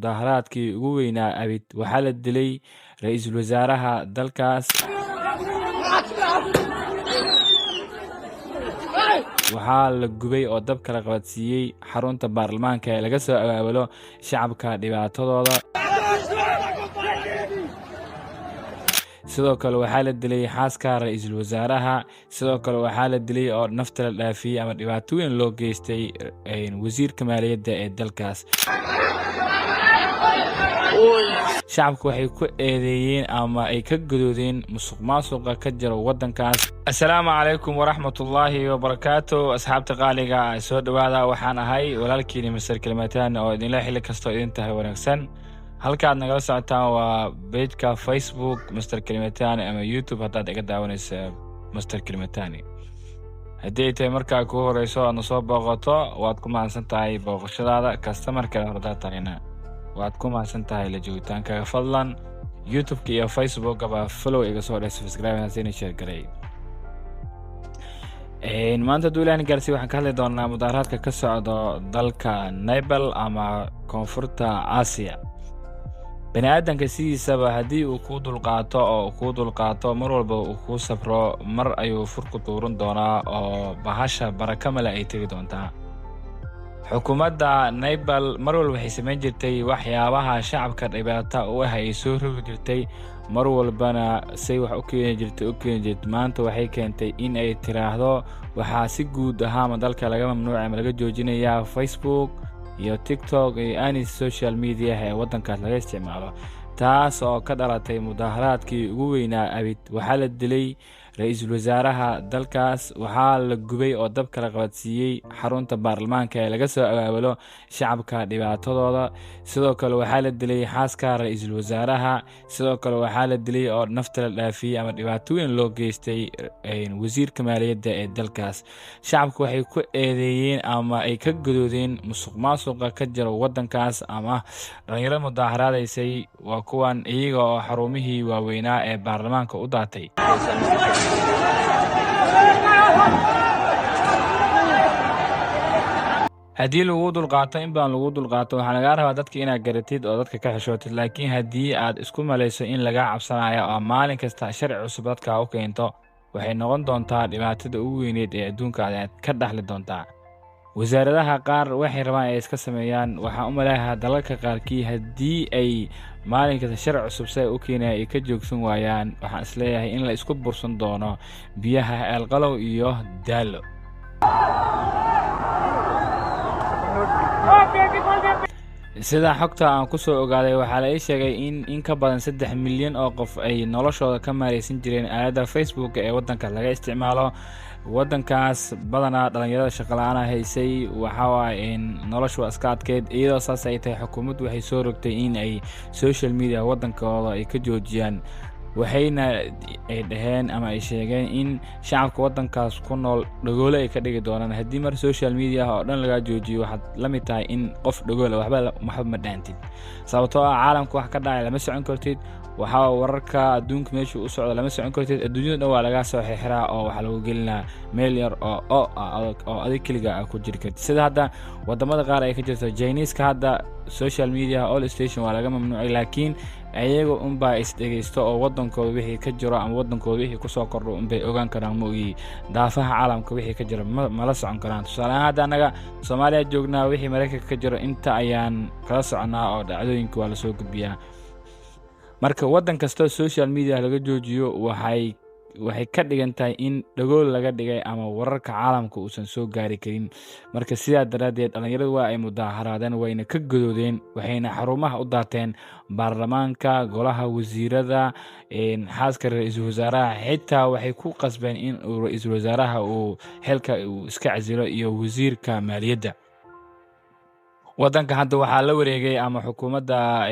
mudaharaadkii ugu weynaa abid. Waxaa la dilay ra-iisul wasaaraha dalkaas, waxaa la gubay oo dab kala qabadsiiyey xarunta baarlamaanka ee laga soo abaabulo shacabka dhibaatadooda. Sidoo kale waxaa la dilay xaaska ra-iisul wasaaraha. Sidoo kale waxaa la dilay oo nafta la dhaafiyey ama dhibaato weyn loo geystay wasiirka maaliyadda ee dalkaas. Shacabku waxay ku eedeeyeen ama ay ka gadoodeen musuq maasuqa ka jira waddankaas. Assalaamu calaykum waraxmatullaahi wabarakaatu, asxaabta qaaliga, soo dhowaada. Waxaan ahay walaalkiini Mister Kalimataan oo idinla xilli kastoo idin tahay wanaagsan. Halkaad nagala socotaan waa page-ka Facebook Mister Kalimatani ama YouTube haddaad iga daawanaysa Mister Kalimatani. Haddii ay tahay markaa kuu horeyso aadna soo booqato, waad ku mahadsan tahay booqashadaada. Customer kale hordaa tahayna, waad ku mahadsan tahay la joogitaankaaga. Fadlan YouTube-ka iyo Facebook-aba follow iga soo dheh, subscribe hasina share garay. Maanta hadduu Ilaahay gaarsiiyo, waxaan ka hadli doonaa mudaharaadka ka socdo dalka Nepal ama Koonfurta Aasiya. Bani aadanka sidiisaba haddii uu kuu dulqaato oo kuu dulqaato, mar walba uu kuu sabro, mar ayuu furku tuuran doonaa oo bahasha baraka male ay tegi doontaa. Xukuumadda Nepal mar walba waxay samayn jirtay waxyaabaha shacabka dhibaata u ah ay soo rogi jirtay, mar walbana say wax u keeni jirtay u keeni jirtay. Maanta waxay keentay in ay tiraahdo waxaa si guud ahaama dalka laga mamnuucay ama laga joojinayaa Facebook iyo TikTok iyo any social media ee waddankaas laga isticmaalo, taas oo ka dhalatay mudaharaadkii ugu weynaa abid. Waxaa la dilay ra-iisul wasaaraha dalkaas, waxaa la gubay oo dab kala qabadsiiyey xarunta baarlamaanka ee laga soo abaabulo shacabka dhibaatadooda. Sidoo kale waxaa la dilay xaaska ra-iisul wasaaraha. Sidoo kale waxaa la dilay oo nafta la dhaafiyey ama dhibaato weyn loo geystay wasiirka maaliyadda ee dalkaas. Shacabku waxay ku eedeeyeen ama ay ka gadoodeen musuq maasuqa ka jira waddankaas ama dhalinyarada mudaaharaadaysay waa kuwan iyaga oo xarumihii waaweynaa ee baarlamaanka u daatay. Haddii lagu dulqaato, in badan lagu dulqaato, waxaa lagaa rabaa dadka inaad garatid oo dadka ka xishootid. Laakiin haddii aad isku malayso in lagaa cabsanayo oo maalin kasta sharci cusub dadka u keento, waxay noqon doontaa dhibaatada ugu weyneed ee adduunkaada aad ka dhaxli doontaa. Wasaaradaha qaar waxay rabaan ay iska sameeyaan. Waxaan u maleeyahaa dalalka qaarkii haddii ay maalin kasta sharci cusub si ay u keenaya ay ka joogsan waayaan, waxaan isleeyahay in la isku bursan doono biyaha Eelqalow iyo Daalo. Sida xogta aan ku soo ogaaday, waxaa la ii sheegay in ka badan 3 milyan oo qof ay noloshooda ka maareysan jireen aaladda Facebook ee waddankaas laga isticmaalo. Waddankaas badanaa dhalinyarada shaqo-la-aana haysay, waxa waaye noloshu waa iska adkeyd. Iyadoo saas ay tahay, xukuumaddu waxay soo rogtay in ay social media waddankooda ay ka joojiyaan, waxayna ay dhaheen ama ay sheegeen in shacabka waddankaas ku nool dhagoole ay ka dhigi doonaan. Haddii mar social media oo dhan lagaa joojiyo, waxaad la mid tahay in qof dhagoole, waxba ma dhaantid, sababtoo ah caalamka wax ka dhacay lama socon kartid, waxaa wararka adduunka meesha u socda lama socon kartid. Adduunyada dhan waa lagaa soo xirxiraa oo waxaa lagu gelinaa meel yar oo ah oo adig keliga ah ku jiri kartid, sida hadda wadamada qaar ay ka jirto. Chinese-ka hadda social media all station waa laga mamnuucay, laakiin ayaga unbaa is dhegeysto oo wadankooda wixii ka jiro ama wadankooda wixii kusoo kordho unbay ogaan karaan, maogii daafaha caalamka wixii ka jiro mala socon karaan. Tusaale ahaan, hadda annaga Soomaaliya joognaa, wixii Maraykanka ka jiro inta ayaan kala soconaa oo dhacdooyinka waa lasoo gudbiyaa. Marka waddan kastoo social media laga joojiyo, waxay ka dhigan tahay in dhagool laga dhigay ama wararka caalamka uusan soo gaari karin. Marka sidaa daraaddeed dhalinyaradu waa ay mudaaharaadeen, wayna ka gadoodeen, waxayna xarumaha u daateen baarlamaanka, golaha wasiirada, xaaska ra-iisul wasaaraha. Xitaa waxay ku qasbeen in uu ra-iisul wasaaraha uu xilka uu iska casilo iyo wasiirka maaliyadda waddanka. Hadda waxaa la wareegay ama xukuumadda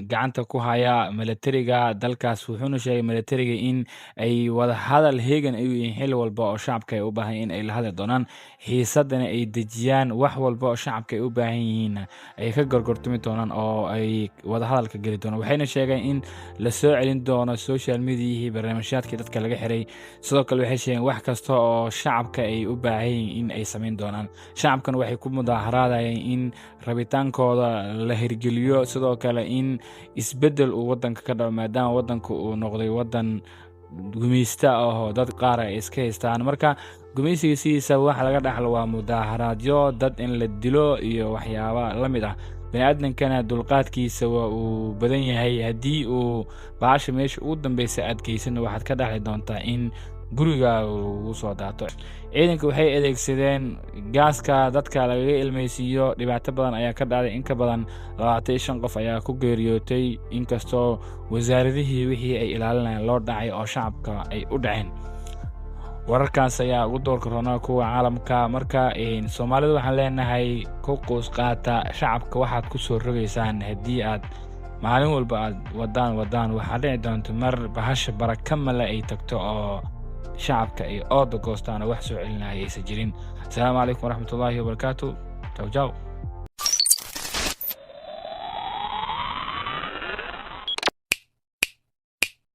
gacanta ku haya milatariga dalkaas, wuxuuna sheegay milatariga in ay wada hadal heegan ay u yihiin xilli walba oo shacabka ay u baahan in ay la hadli doonaan, xiisadana ay dejiyaan, wax walba oo shacabka ay u baahan yihiinna ay ka gorgortami doonaan oo ay wada hadalka geli doonaan. Waxayna sheegeen in la soo celin doono social mediahii, barnaamijyaadkii dadka laga xiray. Sidoo kale waxay sheegeen wax kasta oo shacabka ay u baahan yihiin in ay samayn doonaan. Shacabkan waxay ku mudaaharaadayeen in Rabitaankooda la hirgeliyo, sidoo kale in isbeddel uu waddanka ka dhaco, maadaama waddanka uu noqday waddan gumeysta ahoo dad qaar ay iska haystaan. Marka gumeysiga sidiisa waxa laga dhaxlo waa mudaaharaadyo, dad in la dilo iyo waxyaaba la mid ah. Bani-aadamkana dulqaadkiisa waa uu badan yahay. Haddii uu baasha meesha ugu dambeysa aad geysan, waxaad ka dhexli doontaa in gurigaaga ugu soo daato. Ciidanka waxay adeegsadeen gaaska dadka lagaga ilmeysiiyo. Dhibaato badan ayaa ka dhacday, in ka badan 25 qof ayaa ku geeriyootay, inkastoo wasaaradihii wixii ay ilaalinayeen loo dhacay oo shacabka ay u dhaceen. Wararkaas ayaa ugu doorka roonaa kuwa caalamka. Marka Soomaalida waxaan leenahay, ku quus qaata shacabka waxaad ku soo rogaysaan. Haddii aad maalin walba aad wadaan wadaan, waxaa dhici doonta mar bahasha baraka male ay tagto oo shacabka ay ooda goostaan oo wax soo celinaya aysan jirin. Asalaamu calaykum waraxmatullaahi wabarakaatu. Jaw jaw.